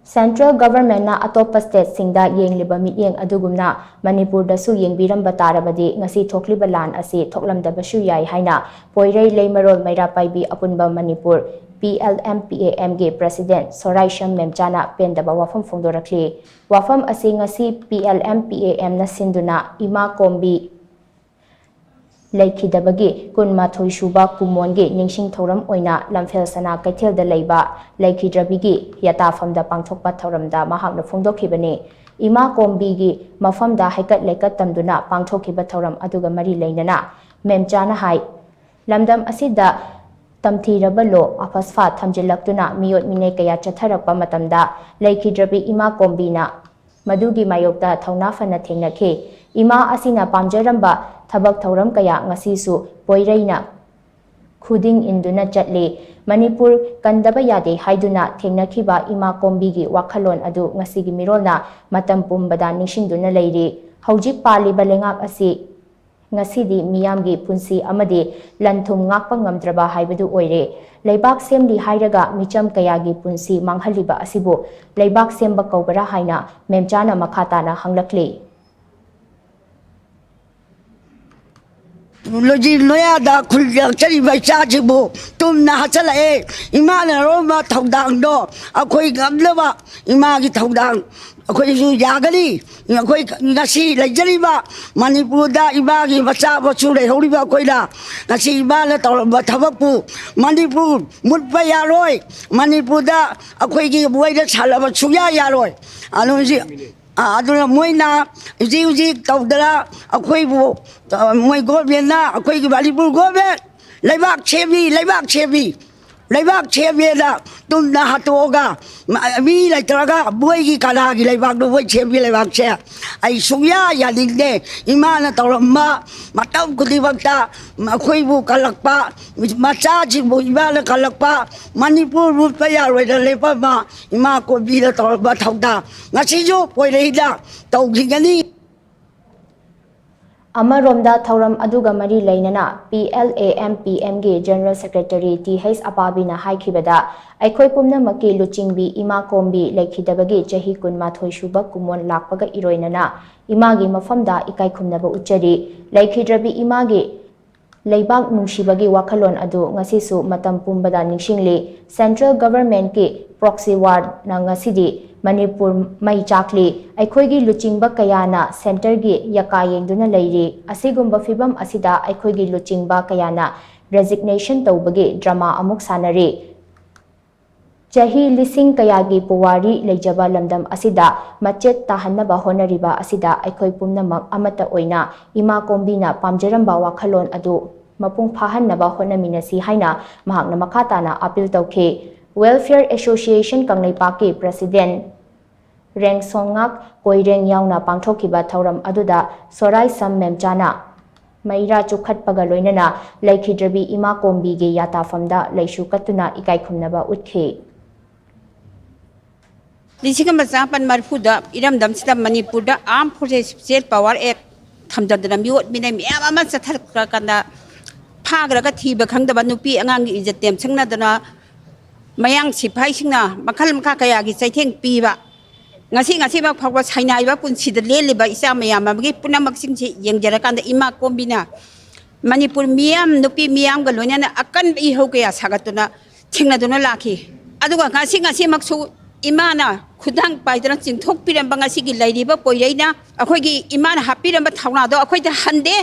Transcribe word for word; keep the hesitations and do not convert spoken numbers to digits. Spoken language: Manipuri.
Central Governmentꯅ ꯑꯇꯣꯞꯄ stateꯁꯤꯡꯗ ꯌꯦꯡꯂꯤꯕ ꯃꯤꯠꯌꯦꯡ ꯑꯗꯨꯒꯨꯝꯅ ꯃꯅꯤꯄꯨꯔꯗꯁꯨ ꯌꯦꯡꯕꯤꯔꯝꯕ ꯇꯥꯔꯕꯗꯤ ꯉꯁꯤ ꯊꯣꯛꯂꯤꯕ ꯂꯥꯟ ꯑꯁꯤ ꯊꯣꯛꯂꯝꯗꯕꯁꯨ ꯌꯥꯏ ꯍꯥꯏꯅ ꯄꯣꯏꯔꯩ ꯂꯩꯃꯔꯣꯜ ꯃꯩꯔꯥ ꯄꯥꯏꯕꯤ ꯑꯄꯨꯟꯕ Manipur P L M P A Mꯒꯤ President ꯁꯣꯔꯥꯏꯁꯝ ꯃꯦꯝꯆꯥꯅ ꯄꯦꯟꯗꯕ ꯋꯥꯐꯝ ꯐꯣꯡꯗꯣꯔꯛꯂꯤ꯫ ꯋꯥꯐꯝ ꯑꯁꯤ ꯉꯁꯤ P L M P A Mꯅ ꯁꯤꯟꯗꯨꯅ ꯏꯃꯥ ꯀꯣꯝꯕꯤ ꯂꯩꯈꯤꯗꯕꯒꯤ ꯀꯨꯟꯃꯥꯊꯣꯏ ꯁꯨꯕ ꯀꯨꯝꯑꯣꯟꯒꯤ ꯅꯤꯡꯁꯤꯡ ꯊꯧꯔꯝ ꯑꯣꯏꯅ ꯂꯝꯐꯦꯜ ꯁꯅꯥ ꯀꯩꯊꯦꯜꯗ ꯂꯩꯕ ꯂꯩꯈꯤꯗ꯭ꯔꯕꯤꯒꯤ ꯌꯥꯇꯥꯐꯝꯗ ꯄꯥꯡꯊꯣꯛꯄ ꯊꯧꯔꯝꯗ ꯃꯍꯥꯛꯅ ꯐꯣꯡꯗꯣꯛꯈꯤꯕꯅꯤ꯫ ꯏꯃꯥ ꯀꯣꯝꯕꯤꯒꯤ ꯃꯐꯝꯗ ꯍꯩꯀꯠ ꯂꯩꯀꯠ ꯇꯝꯗꯨꯅ ꯄꯥꯡꯊꯣꯛꯈꯤꯕ ꯊꯧꯔꯝ ꯑꯗꯨꯒ ꯃꯔꯤ ꯂꯩꯅꯅ ꯃꯦꯝꯆꯥꯅ ꯍꯥꯏ, ꯂꯝꯗꯝ ꯑꯁꯤꯗ ꯇꯝꯊꯤꯔꯕ ꯂꯣ ꯑꯐꯁꯐꯥ ꯊꯝꯖꯤꯜꯂꯛꯇꯨꯅ ꯃꯤꯑꯣꯠ ꯃꯤꯅꯩ ꯀꯌꯥ ꯆꯠꯊꯔꯛꯄ ꯃꯇꯝꯗ ꯂꯩꯈꯤꯗ꯭ꯔꯕꯤ ꯏꯃꯥ ꯀꯣꯝꯕꯤꯅ ꯃꯗꯨꯒꯤ ꯃꯥꯌꯣꯛꯇ ꯊꯧꯅꯥ ꯐꯅ ꯊꯦꯡꯅꯈꯤ꯫ ꯏꯃꯥ ꯑꯁꯤꯅ ꯄꯥꯝꯖꯔꯝꯕ ꯊꯕꯛ ꯊꯧꯔꯝ ꯀꯌꯥ ꯉꯁꯤꯁꯨ ꯄꯣꯏꯔꯩꯅ ꯈꯨꯗꯤꯡ ꯏꯟꯗꯨꯅ ꯆꯠꯂꯤ꯫ ꯃꯅꯤꯄꯨꯔ ꯀꯟꯗꯕ ꯌꯥꯗꯦ ꯍꯥꯏꯗꯨꯅ ꯊꯦꯡꯅꯈꯤꯕ ꯏꯃꯥ ꯀꯣꯝꯕꯤꯒꯤ ꯋꯥꯈꯜꯂꯣꯟ ꯑꯗꯨ ꯉꯁꯤꯒꯤ ꯃꯤꯔꯣꯜꯅ ꯃꯇꯝ ꯄꯨꯝꯕꯗ ꯅꯤꯡꯁꯤꯡꯗꯨꯅ ꯂꯩꯔꯤ꯫ ꯍꯧꯖꯤꯛ ꯄꯥꯜꯂꯤꯕ ꯂꯩꯉꯥꯛ ꯑꯁꯤ ꯉꯁꯤꯗꯤ ꯃꯤꯌꯥꯝꯒꯤ ꯄꯨꯟꯁꯤ ꯑꯃꯗꯤ ꯂꯟ ꯊꯨꯝ ꯉꯥꯛꯄ ꯉꯝꯗ꯭ꯔꯕ ꯍꯥꯏꯕꯗꯨ ꯑꯣꯏꯔꯦ꯫ ꯂꯩꯕꯥꯛ ꯁꯦꯝꯂꯤ ꯍꯥꯏꯔꯒ ꯃꯤꯆꯝ ꯀꯌꯥꯒꯤ ꯄꯨꯟꯁꯤ ꯃꯥꯡꯍꯜꯂꯤꯕ ꯑꯁꯤꯕꯨ ꯂꯩꯕꯥꯛ ꯁꯦꯝꯕ ꯀꯧꯕꯔꯥ ꯍꯥꯏꯅ ꯃꯦꯝꯆꯥꯅ ꯃꯈꯥ ꯇꯥꯅ ꯍꯪꯂꯛꯂꯤ꯫ ꯂꯣꯏꯖꯤ ꯂꯣꯌꯥꯗ ꯈꯨꯜ ꯆꯠꯆꯔꯤꯕ ꯏꯆꯥꯁꯤꯕꯨ ꯇꯨꯝꯅ ꯍꯥꯠꯆꯜꯂꯛꯑꯦ꯫ ꯏꯃꯥꯅ ꯂꯧꯔꯝꯕ ꯊꯧꯗꯥꯡꯗꯣ ꯑꯩꯈꯣꯏ ꯉꯝꯅꯕ ꯏꯃꯥꯒꯤ ꯊꯧꯗꯥꯡ ꯑꯩꯈꯣꯏꯁꯨ ꯌꯥꯒꯅꯤ꯫ ꯑꯩꯈꯣꯏ ꯉꯁꯤ ꯂꯩꯖꯔꯤꯕ ꯃꯅꯤꯄꯨꯔꯗ ꯏꯃꯥꯒꯤ ꯃꯆꯥ ꯃꯁꯨ ꯂꯩꯍꯧꯔꯤꯕ ꯑꯩꯈꯣꯏꯅ ꯉꯁꯤ ꯏꯃꯥꯅ ꯇꯧꯔꯝꯕ ꯊꯕꯛꯄꯨ ꯃꯅꯤꯄꯨꯔ ꯃꯨꯠꯄ ꯌꯥꯔꯣꯏ꯫ ꯃꯅꯤꯄꯨꯔꯗ ꯑꯩꯈꯣꯏꯒꯤ ꯃꯣꯏꯅ ꯁꯥꯟꯅꯕ ꯁꯨꯡꯌꯥ ꯌꯥꯔꯣꯏ꯫ ꯑꯗꯨ ꯍꯧꯖꯤꯛ ꯑ, ꯑꯗꯨꯅ ꯃꯣꯏꯅ ꯍꯧꯖꯤꯛ ꯍꯧꯖꯤꯛ ꯇꯧꯗꯅ ꯑꯩꯈꯣꯏꯕꯨ, ꯑ, ꯃꯣꯏ ꯒꯣꯔꯃꯦꯟꯅ ꯑꯩꯈꯣꯏꯒꯤ ꯃꯅꯤꯄꯨꯔ ꯒꯣꯔꯃꯦꯟ ꯂꯩꯕꯥꯛ ꯁꯦꯝꯃꯤ, ꯂꯩꯕꯥꯛ ꯁꯦꯝꯃꯤ, ꯂꯩꯕꯥꯛ ꯁꯦꯝꯃꯦꯅ ꯇꯨꯝꯅ ꯍꯥꯠꯇꯣꯛꯑꯒ ꯃ-, ꯃꯤ ꯂꯩꯇ꯭ꯔꯒ ꯃꯣꯏꯒꯤ ꯀꯅꯥꯒꯤ ꯂꯩꯕꯥꯛꯅꯣ ꯃꯣꯏ ꯁꯦꯝꯃꯤ ꯂꯩꯕꯥꯛꯁꯦ? ꯑꯩ ꯁꯨꯡꯌꯥ ꯌꯥꯅꯤꯡꯗꯦ꯫ ꯏꯃꯥꯅ ꯇꯧꯔꯝꯕ ꯃꯇꯝ ꯈꯨꯗꯤꯡꯃꯛꯇ ꯑꯩꯈꯣꯏꯕꯨ ꯀꯜꯂꯛꯄ, ꯃꯆꯥꯁꯤꯡꯕꯨ ꯏꯃꯥꯅ ꯀꯜꯂꯛꯄ, ꯃꯅꯤꯄꯨꯔ ꯃꯨꯠꯄ ꯌꯥꯔꯣꯏꯅ ꯂꯦꯞꯄꯝꯕ ꯏꯃꯥ ꯀꯣꯝꯕꯤꯅ ꯇꯧꯔꯝꯕ ꯊꯧꯗꯥꯡ ꯉꯁꯤꯁꯨ ꯄꯣꯏꯔꯩꯗ ꯇꯧꯈꯤꯒꯅꯤ꯫ ꯑꯃꯔꯣꯝꯗ, ꯊꯧꯔꯝ ꯑꯗꯨꯒ ꯃꯔꯤ ꯂꯩꯅꯅ P L A M P M ꯒꯤ General Secretary Th ꯑꯄꯥꯕꯤꯅ ꯍꯥꯏꯈꯤꯕꯗ, ꯑꯩꯈꯣꯏ ꯄꯨꯝꯅꯃꯛꯀꯤ ꯂꯨꯆꯤꯡꯕꯤ ꯏꯃꯥ ꯀꯣꯝꯕꯤ ꯂꯩꯈꯤꯗꯕꯒꯤ ꯆꯍꯤ ꯀꯨꯟꯃꯥꯊꯣꯏ ꯁꯨꯕ ꯀꯨꯝꯑꯣꯟ ꯂꯥꯛꯄꯒ ꯏꯔꯣꯏꯅꯅ ꯏꯃꯥꯒꯤ ꯃꯐꯝꯗ ꯏꯀꯥꯏ ꯈꯨꯝꯅꯕ ꯎꯠꯆꯔꯤ꯫ ꯂꯩꯈꯤꯗ꯭ꯔꯕꯤ ꯏꯃꯥꯒꯤ ꯂꯩꯕꯥꯛ ꯅꯨꯡꯁꯤꯕꯒꯤ ꯋꯥꯈꯜꯂꯣꯟ ꯑꯗꯨ ꯉꯁꯤꯁꯨ ꯃꯇꯝ ꯄꯨꯝꯕꯗ ꯅꯤꯡꯁꯤꯡꯂꯤ꯫ Central Government ꯀꯤ proxy war ꯅ ꯉꯁꯤꯗꯤ ꯃꯅꯤꯄꯨꯔ ꯃꯩ ꯆꯥꯛꯂꯤ꯫ ꯑꯩꯈꯣꯏꯒꯤ ꯂꯨꯆꯤꯡꯕ ꯀꯌꯥꯅ centre ꯒꯤ ꯌꯥꯀꯥ ꯌꯦꯡꯗꯨꯅ ꯂꯩꯔꯤ꯫ ꯑꯁꯤꯒꯨꯝꯕ ꯐꯤꯚꯝ ꯑꯁꯤꯗ ꯑꯩꯈꯣꯏꯒꯤ ꯂꯨꯆꯤꯡꯕ ꯀꯌꯥꯅ resignation ꯇꯧꯕꯒꯤ drama ꯑꯃꯨꯛ ꯁꯥꯟꯅꯔꯤ꯫ ꯆꯍꯤ ꯂꯤꯁꯤꯡ ꯀꯌꯥꯒꯤ ꯄꯨꯋꯥꯔꯤ ꯂꯩꯖꯕ ꯂꯝꯗꯝ ꯑꯁꯤꯗ ꯃꯆꯦꯠ ꯇꯥꯍꯟꯅꯕ ꯍꯣꯠꯅꯔꯤꯕ ꯑꯁꯤꯗ ꯑꯩꯈꯣꯏ ꯄꯨꯝꯅꯃꯛ ꯑꯃꯠꯇ ꯑꯣꯏꯅ ꯏꯃꯥ ꯀꯣꯝꯕꯤꯅ ꯄꯥꯝꯖꯔꯝꯕ ꯋꯥꯈꯜꯂꯣꯟ ꯑꯗꯨ ꯃꯄꯨꯡ ꯐꯥꯍꯟꯅꯕ ꯍꯣꯠꯅꯃꯤꯟꯅꯁꯤ ꯍꯥꯏꯅ ꯃꯍꯥꯛꯅ ꯃꯈꯥ ꯇꯥꯅ appeal ꯇꯧꯈꯤ꯫ Welfare Association ꯀꯪꯂꯩꯄꯥꯛꯀꯤ President ꯔꯦꯡꯁꯣꯡꯉꯥꯛ ꯀꯣꯏꯔꯦꯡ ꯌꯥꯎꯅ ꯄꯥꯡꯊꯣꯛꯈꯤꯕ ꯊꯧꯔꯝ ꯑꯗꯨꯗ ꯁꯣꯔꯥꯏ ꯁꯝ ꯃꯦꯝꯆꯥꯅ ꯃꯩꯔꯥ ꯆꯨꯈꯠꯄꯒ ꯂꯣꯏꯅꯅ ꯂꯩꯈꯤꯗ꯭ꯔꯕꯤ ꯏꯃꯥ ꯀꯣꯝꯕꯤꯒꯤ ꯌꯥꯇꯥꯐꯝꯗ ꯂꯩꯁꯨ ꯀꯠꯇꯨꯅ ꯏꯀꯥꯏ ꯈꯨꯝꯅꯕ ꯎꯠꯈꯤ꯫ ꯂꯤꯁꯤꯡ ꯑꯃ ꯆꯥꯃꯥꯄꯟ ꯃꯔꯤꯐꯨꯗ ꯏꯔꯝꯗꯝꯁꯤꯗ ꯃꯅꯤꯄꯨꯔꯗ Armed Forces Special Power Act ꯊꯝꯖꯤꯟꯗꯅ ꯃꯤꯑꯣꯠ ꯃꯤꯅꯩ ꯃꯌꯥꯝ ꯑꯃ ꯆꯠꯊꯔꯛꯂꯀꯥꯟꯗ ꯐꯥꯈ꯭ꯔꯒ ꯊꯤꯕ ꯈꯪꯗꯕ ꯅꯨꯄꯤ ꯑꯉꯥꯡꯒꯤ ꯏꯖꯠ ꯇꯦꯝꯁꯤꯡꯅꯗꯅ ꯃꯌꯥꯡ ꯁꯤꯐꯥꯏꯁꯤꯡꯅ ꯃꯈꯜ ꯃꯈꯥ ꯀꯌꯥꯒꯤ ꯆꯩꯊꯦꯡ ꯄꯤꯕ, ꯉꯁꯤ ꯉꯁꯤꯃꯛ ꯐꯥꯎꯕ ꯁꯩꯅꯥꯏꯕ ꯄꯨꯟꯁꯤꯗ ꯂꯦꯜꯂꯤꯕ ꯏꯆꯥ ꯃꯌꯥꯝ ꯑꯃꯒꯤ ꯄꯨꯝꯅꯃꯛꯁꯤꯡꯁꯤ ꯌꯦꯡꯖꯔꯀꯥꯟꯗ ꯏꯃꯥ ꯀꯣꯝꯕꯤꯅ ꯃꯅꯤꯄꯨꯔ ꯃꯤꯌꯥꯝ, ꯅꯨꯄꯤ ꯃꯤꯌꯥꯝꯒ ꯂꯣꯏꯅꯅ ꯑꯀꯟꯕ ꯏꯍꯧ ꯀꯌꯥ ꯁꯥꯒꯠꯇꯨꯅ ꯊꯦꯡꯅꯗꯨꯅ ꯂꯥꯛꯈꯤ꯫ ꯑꯗꯨꯒ ꯉꯁꯤ ꯉꯁꯤꯃꯛꯁꯨ ꯏꯃꯥꯅ ꯈꯨꯗꯥꯡ ꯄꯥꯏꯗꯨꯅ ꯆꯤꯡꯊꯣꯛꯄꯤꯔꯝꯕ ꯉꯁꯤꯒꯤ ꯂꯩꯔꯤꯕ ꯄꯣꯏꯔꯩꯅ ꯑꯩꯈꯣꯏꯒꯤ ꯏꯃꯥꯅ ꯍꯥꯞꯄꯤꯔꯝꯕ ꯊꯧꯅꯥꯗꯣ ꯑꯩꯈꯣꯏꯗ ꯍꯟꯗꯦ꯫